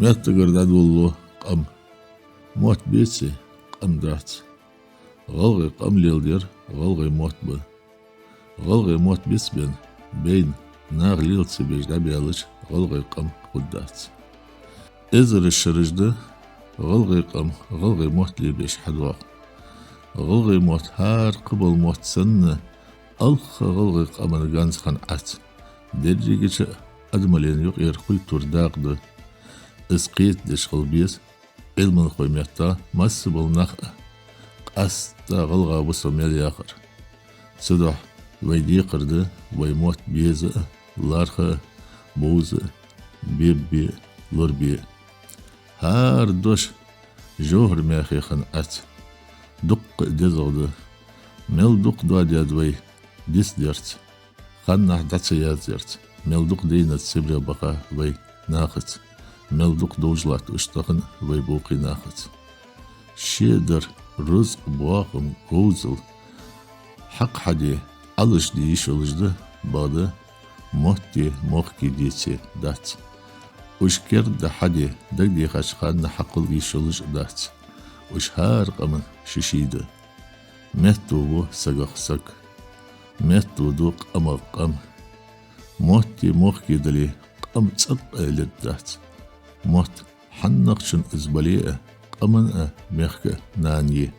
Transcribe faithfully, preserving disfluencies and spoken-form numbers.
Меттагара дӀадолалу къам. Мотт беце, къам дац. ГӀалгӀай къам леладер гӀалгӀай мотт ба. ГӀалгӀай мотт бицбенна, бейна, наха лела ца безаш дӀабаьлча, гӀалгӀай къам хургдац. Эзараш шераш да гӀалгӀай къам гӀалгӀай мотт лелабеш хьадоагӀа. ГӀалгӀай мотт хӀара кхыбола мотт санна, алхха гӀалгӀай къаман ганз хинна Ӏац. Дерригача а адамаллен юкъера культура дакъа да. Из кхетадеш хила беза Ӏилманхой метта масса бола нах а. Къаьстта гӀалгӀа ва со мел яхар. Цудухьа вай декхар да вай мотт беза а, лархӀа а, бовза а, бебе а, лорабе а. ХӀара дош жовхӀара мехе хинна Ӏац. Дуккха а дезагӀа да. Мел дукха доадаьд вай дицдерца, ханнахьа дӀа ца яздерца, мел дукха дийнад Сибре баха вай нахаца, мел дукха довш латт уж тахан вай боккхий нахаца. Шедар, рузкъ, боахам, говзал хьакха хьаде, Ӏалашде йиш йолаш да, бакъда, мотти мохки деце дац. Уж керда хьаде, дагадехача хана хьакхелла йиш йолаш а дац. Уж хӀара къаман ший-ший да. Метто ву сагах саг. Метто ду къамах къам. Мотти мохки дале, къам цӀаккха а лергдац. Мотт хьаннахчун из бале а, къаман а, мехка а нана я.